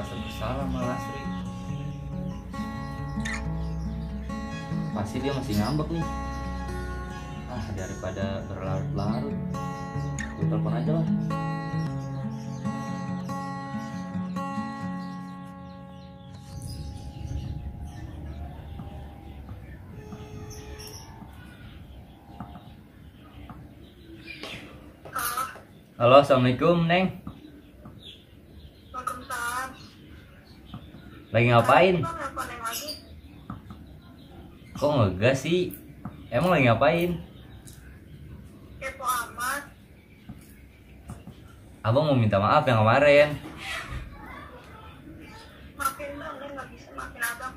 merasa bersalah sama Lasri. Pasti dia masih ngambek nih. Daripada berlarut-larut, gue telepon aja lah. Halo, assalamualaikum Neng. Waalaikumsalam. Lagi ngapain? Nelfon Neng lagi. Kok ngegas sih? Emang lagi ngapain? Kepo amat. Abang mau minta maaf yang kemarin. Maafin bang, Neng gak bisa maafin abang.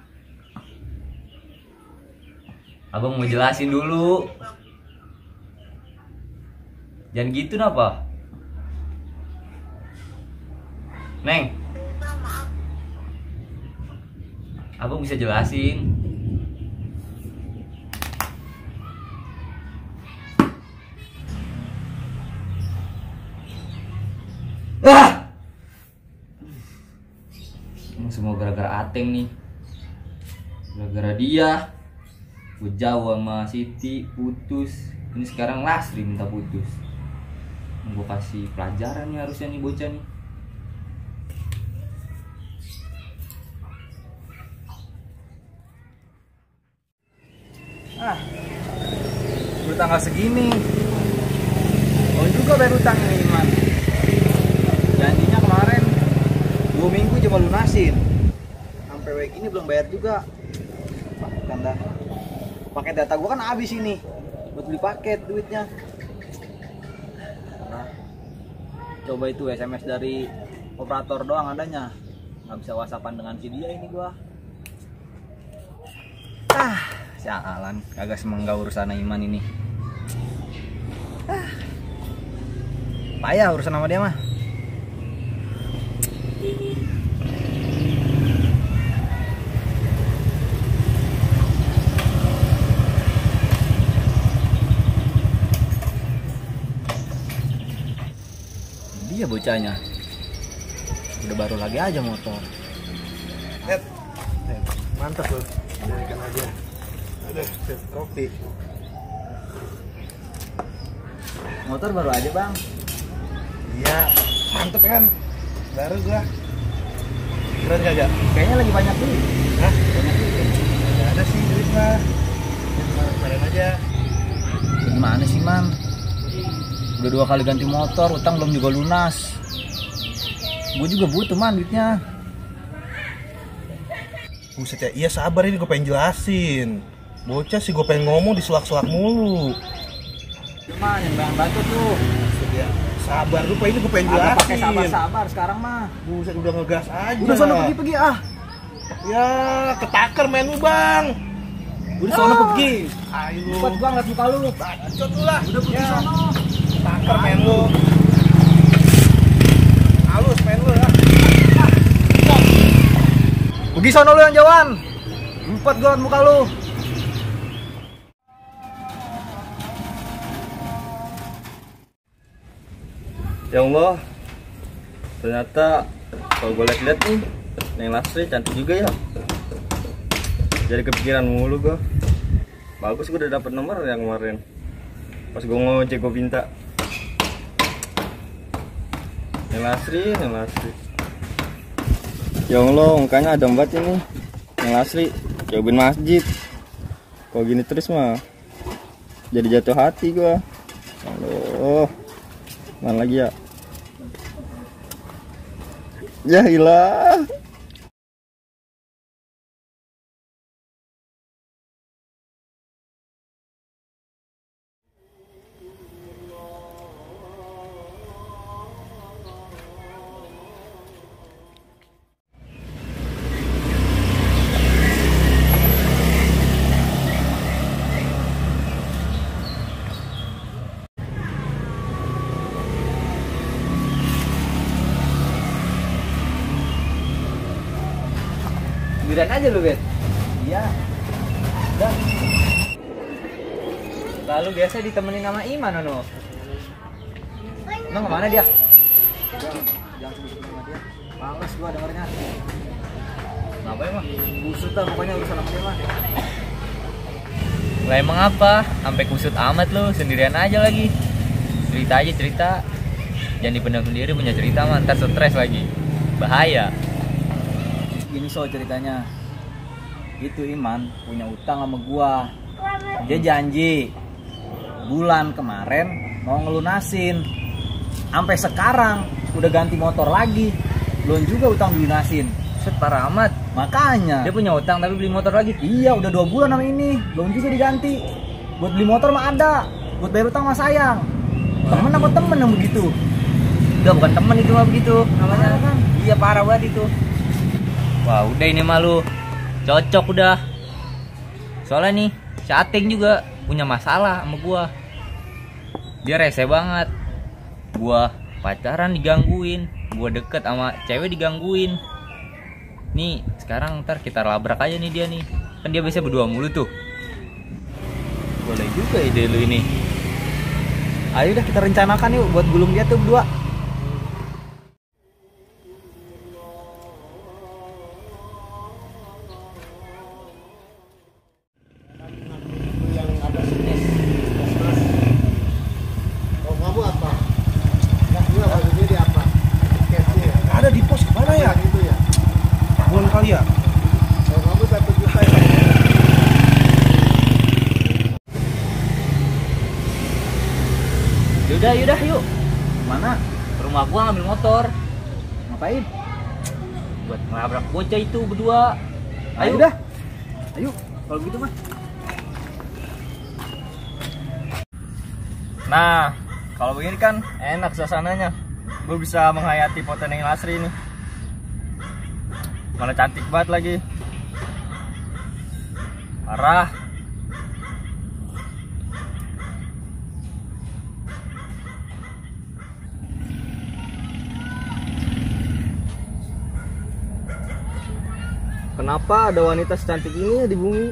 Abang mau jelasin dulu. Bang, Jangan gitu napa? Neng, bang maaf. abang bisa jelasin. Ini semua gara-gara Ateng nih. Gara-gara dia gue jauh sama Siti, putus. Ini sekarang Lasri minta putus. Gue kasih pelajaran nih harusnya nih bocah nih. Udah tanggal segini mau juga bayar utang nih man. Janjinya kemarin 2 minggu cuma lunasin, sampai week ini belum bayar juga. Paket data gua kan habis ini buat beli paket duitnya. Karena coba itu SMS dari operator doang adanya, nggak bisa whatsappan dengan si dia ini gua. Sialan, kagak semenggak urusan Iman ini. Payah urusan sama dia mah. Dia bocahnya udah baru lagi aja motor. Mantap loh, jadikan aja. Ada kopi. Motor baru aja bang. Iya, mantep kan? Baru gua. Keren kagak? Kayaknya lagi banyak duit. Hah? Gak ada sih duit mah. Kemarin aja. Gimana sih man? Udah 2 kali ganti motor, utang belum juga lunas. Gue juga butuh man duitnya. Buset ya, iya sabar ini gue pengen jelasin. Bocah sih gue pengen ngomong diselak-selak mulu. Cuman yang bang bantu tuh. Buset ya, sabar lupa ini gue pengen Agak jelasin. pakai sabar-sabar sekarang mah. Buset udah ngegas aja. Udah sono pergi-pergi ah. Ya, ketakar main lu bang. Udah sono pergi. Ayo. Cepat gua ngeliat muka lu. Bacot lu lah. Udah pergi Ya. sono. Ketakar main lu. Halus main lu ya. Pergi sono lu yang jauhan. Empat gua ngeliat muka lu. Ya Allah, ternyata kalau gue lihat-lihat nih, Neng Lasri cantik juga ya. Jadi kepikiran mulu gue. Bagus gue udah dapet nomor yang kemarin. Pas gue ngojek gue minta. Neng Lasri, Neng Lasri. Ya Allah, mukanya adem banget ini. Neng Lasri, jauhin masjid. Kalau gini terus mah, jadi jatuh hati gue. Aduh, mana lagi ya? Ya hilang. Sendirian aja lu Bet. Iya. Dan lalu biasa ditemenin sama Iman Ono. Emang kemana dia? Jangan sebut sama dia. Males gua dengernya. Ngapain mah? Busut dah pokoknya urusan sama dia mah. Lah emang apa? Sampai kusut amat lu, sendirian aja lagi. Cerita aja cerita. Jangan dipendam sendiri, punya cerita mah ntar stres lagi. Bahaya. Gini so ceritanya. Itu Iman punya utang sama gua. Dia janji bulan kemarin mau ngelunasin. Sampai sekarang udah ganti motor lagi. Belum juga utang dilunasin. Set parah amat. Makanya Dia punya utang tapi beli motor lagi. iya udah 2 bulan sama ini. Belum juga diganti. Buat beli motor mah ada. Buat bayar utang mah sayang. Temen apa temen yang begitu? Udah bukan temen itu mah begitu namanya. Parah kan? Iya parah banget itu. Wah udah ini mah lu cocok udah. Soalnya nih chatting juga punya masalah sama gua. Dia rese banget. Gua pacaran digangguin, gua deket sama cewek digangguin. Nih sekarang ntar kita labrak aja nih dia nih. Kan dia biasa berdua mulu tuh. Boleh juga ide lu ini. Ayo dah kita rencanakan yuk buat gulung dia tuh berdua. Ada di pos mana ya? Bulan kali ya? Yaudah yuk. Mana? Ke rumah gua ngambil motor Ngapain? buat ngelabrak bocah itu berdua. Ayo dah. Ayo, kalau gitu mah. Nah, kalau begini kan enak suasananya. Gue bisa menghayati foto Neng Lasri ini. Mana cantik banget lagi. Parah. Kenapa ada wanita secantik ini ya di bumi?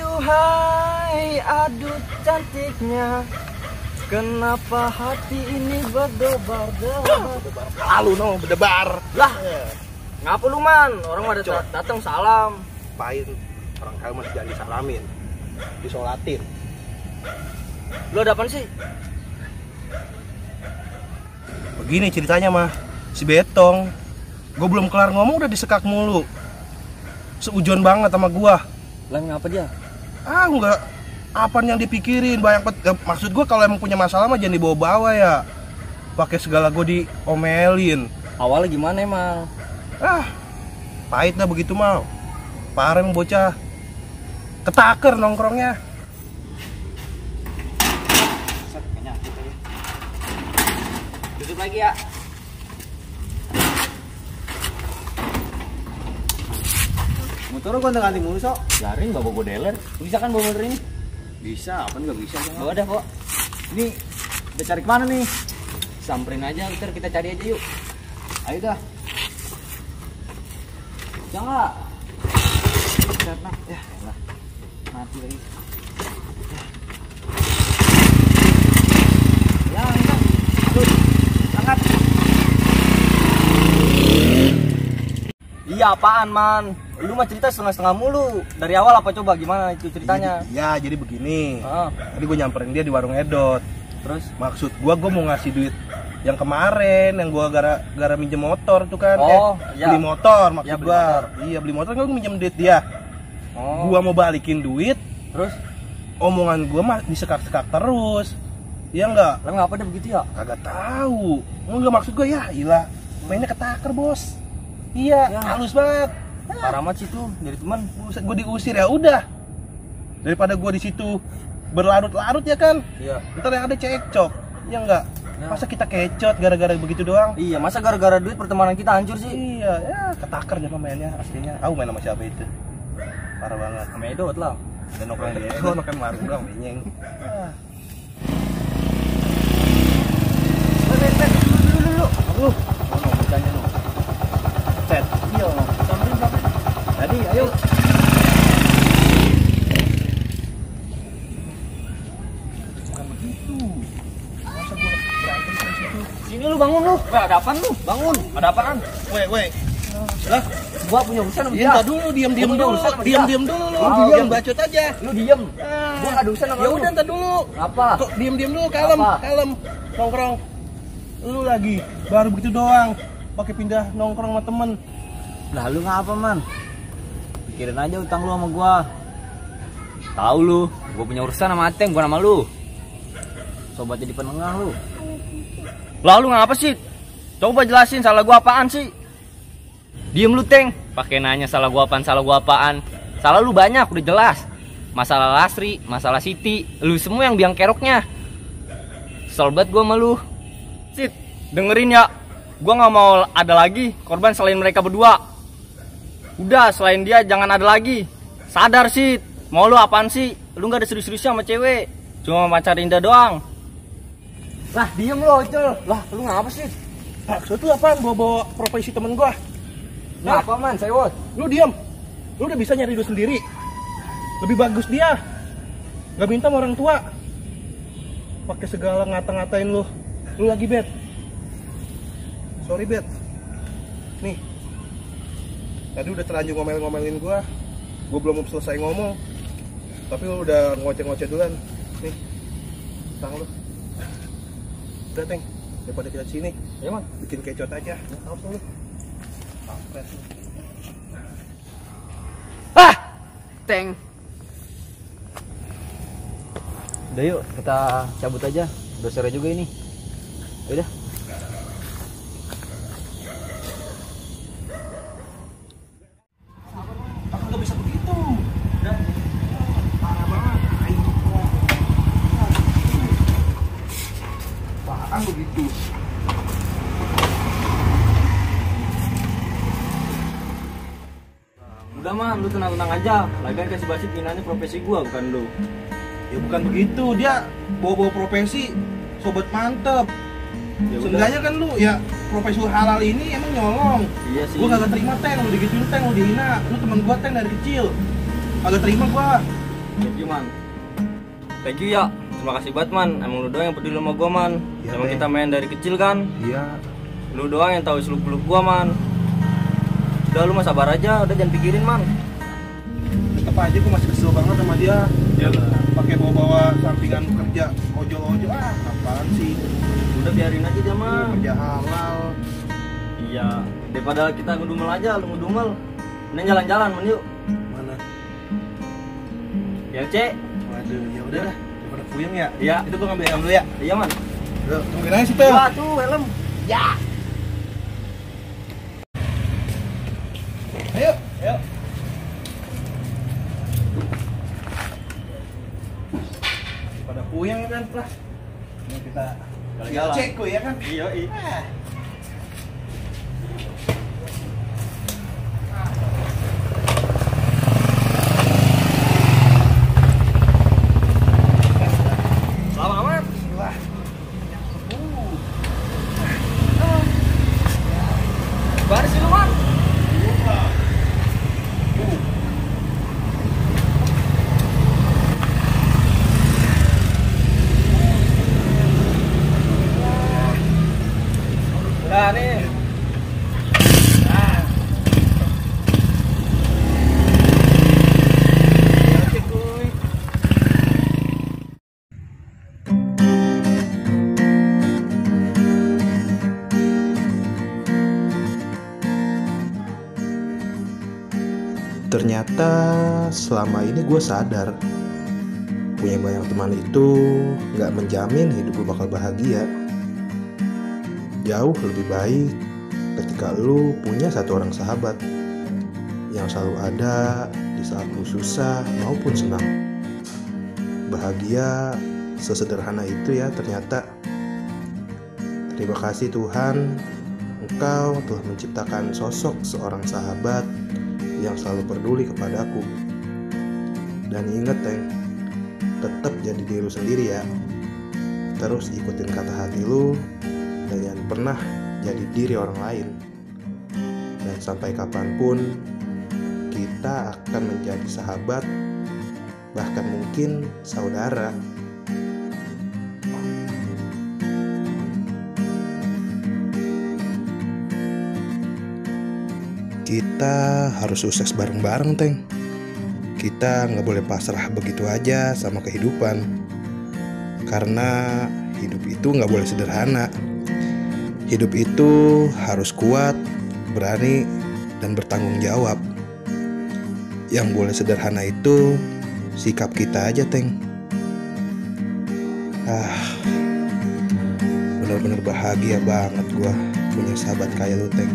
Aduhai, aduh cantiknya. Kenapa hati ini berdebar-debar? Lalu no berdebar. Lah, ngapa lu man? Orang ada datang salam. Pain orang kaya masih jangan disalamin, disolatin. Lu ada apaan sih? Begini ceritanya mah, si Betong, gue belum kelar ngomong udah disekak mulu. Seujon banget sama gua. Lah ngapa dia? Ah enggak, apa yang dipikirin banyak maksud gua kalau emang punya masalah mah jangan dibawa-bawa ya. Pakai segala gue diomelin. Awalnya gimana emang? Ah, pahit dah begitu mah. Parah emang bocah. Ketaker nongkrongnya. Tutup lagi ya. Motor gua ganti mulu sok. Garing gak bawa dealer. Bisa kan bawa motor ini? Bisa, apa nggak bisa? Bawa dah kok. Ini udah cari kemana nih? Samperin aja, ntar kita cari aja yuk. Ayo dah. Jangan. Nah, ya, lah. Mati lagi. Ya, angkat. Tuh, angkat. Iya apaan man? Lu mah cerita setengah-setengah mulu. Dari awal apa coba gimana itu ceritanya? Ya jadi begini. Ah, Tadi gue nyamperin dia di warung Edot. terus? Maksud gue mau ngasih duit yang kemarin yang gue gara minjem motor tuh kan. Oh, iya. Beli motor maksud Iya, beli gue. motor. Iya beli motor kan gue minjem duit dia. Oh, Gua mau balikin duit, terus? omongan gua mah disekak-sekak terus. Iya enggak? Lah ngapa dia begitu ya? Kagak tahu. Enggak maksud gua ya, ilah. Mainnya ketaker, Bos. Iya, Ya. halus banget. Parah amat sih tuh jadi teman. Buset, gua diusir ya udah. Daripada gua di situ berlarut-larut ya kan. Iya. Ntar yang ada cekcok. Iya enggak? Ya. Masa kita kecot gara-gara begitu doang? Iya, masa gara-gara duit pertemanan kita hancur sih? Iya, ya ketaker jangan mainnya aslinya. Aku main sama siapa itu? Parah banget. Sama Edot lah. Dan nongkrong di Edot, makan warung doang menyeng. Ah. Dulu. Aduh, mau bercanda lu. Set. Iya, samperin. Jadi, ayo. Sini lu bangun lu. Weh, ada apaan lu? Bangun. Ada apaan? Weh. Lah, Gua punya urusan sama dia. diam dulu, diam Gua punya dulu. urusan sama dia. Diam dulu lu. Oh, Diam bacot aja. Lu diem. Gua gak ada urusan sama Ya lu. udah entar dulu. Apa? Kok diam dulu, kalem, Apa? kalem. Nongkrong. Lu lagi baru begitu doang. Pakai pindah nongkrong sama temen. Lah lu ngapa, Man? Pikirin aja utang lu sama gua. Tahu lu, gua punya urusan sama Ateng, bukan sama lu. Sobat jadi penengah lu. Lalu ngapa sih? Coba jelasin salah gua apaan sih? Diem lu, Teng. Pakai nanya salah gua apaan, salah gua apaan. Salah lu banyak, udah jelas. Masalah Lasri, masalah Siti, lu semua yang biang keroknya. Kesel banget gua sama lu. Sit, dengerin ya. Gua nggak mau ada lagi korban selain mereka berdua. Udah, selain dia jangan ada lagi. Sadar sih. Mau lu apaan sih? Lu nggak ada serius-seriusnya sama cewek. Cuma pacar Indah doang. Lah, diem lu, Ocol. Lah, lu ngapa sih? Maksud lu apaan bawa profesi temen gua? Ngapa, Man? Sewot. Lu diam. Lu udah bisa nyari duit sendiri. Lebih bagus dia. Gak minta sama orang tua. Pakai segala ngata-ngatain lu. Lu lagi Bet. Sorry Bet. Nih. Tadi udah terlanjur ngomel-ngomelin gua. Gua belum selesai ngomong. Tapi lu udah ngoceh-ngoceh duluan. Nih. Tang lu. Udah, Teng. Daripada kita sini. Ya, Man. Bikin kecot aja. Apa lu? Kampret lu. Ah! Teng. Udah yuk, kita cabut aja. Udah sore juga ini. Udah. Aku nggak bisa begitu. Dan parah banget. Parah begitu. Udah, Man, lu tenang-tenang aja. Lagian kasih basit inanya profesi gua, bukan lu. Ya bukan begitu. Dia bawa-bawa profesi sobat mantep. Ya udah. Seenggaknya kan lu ya profesi halal ini emang nyolong. Iya sih. Gua kagak terima Teng, lu digituin Teng, lu dihina. Lu temen gua Teng dari kecil. Kagak terima gua. Thank you, Man. Thank you ya. Terima kasih banget, Man. Emang lu doang yang peduli sama gua, Man. Iya, Emang Teng. kita main dari kecil kan. Iya. Lu doang yang tahu seluk-beluk gua, Man. Udah, lu mah sabar aja, udah jangan pikirin, Man. Tetep aja gua masih kesel banget sama dia. Dia pakai bawa-bawa sampingan kerja ojol-ojol. Apaan sih? Udah biarin aja dia, Man. Kerja halal. Iya, daripada kita ngedumel aja, lu ngedumel. Mending jalan-jalan, men yuk. Mana? Ya, Cek. Waduh, ya udah dah. Daripada puyeng ya. Iya. Itu gua ngambil helm dulu ya. Iya, Man. Udah, tungguin aja sih, Tel. Wah, tuh helm. Ayo, ayo. Pada puyeng ya kan, Pras. Ini kita Jalan-jalan. cek kok ya kan. Iya, iya. Selamat amat. Wah. Baris sih lu, Man. Udah nih. Cek, kuy. Ternyata selama ini gue sadar punya banyak teman itu gak menjamin hidup lu bakal bahagia. Jauh lebih baik ketika lu punya satu orang sahabat yang selalu ada di saat lu susah maupun senang. Bahagia sesederhana itu ya ternyata. Terima kasih Tuhan, Engkau telah menciptakan sosok seorang sahabat yang selalu peduli kepadaku. Dan ingat Teng, tetap jadi diri lu sendiri ya. Terus ikutin kata hati lu dan jangan pernah jadi diri orang lain. Dan sampai kapanpun kita akan menjadi sahabat, bahkan mungkin saudara. kita harus sukses bareng-bareng, Teng. Kita nggak boleh pasrah begitu aja sama kehidupan. Karena hidup itu nggak boleh sederhana. Hidup itu harus kuat, berani, dan bertanggung jawab. Yang boleh sederhana itu sikap kita aja, Teng. Bener-bener bahagia banget gua punya sahabat kayak lu, Teng.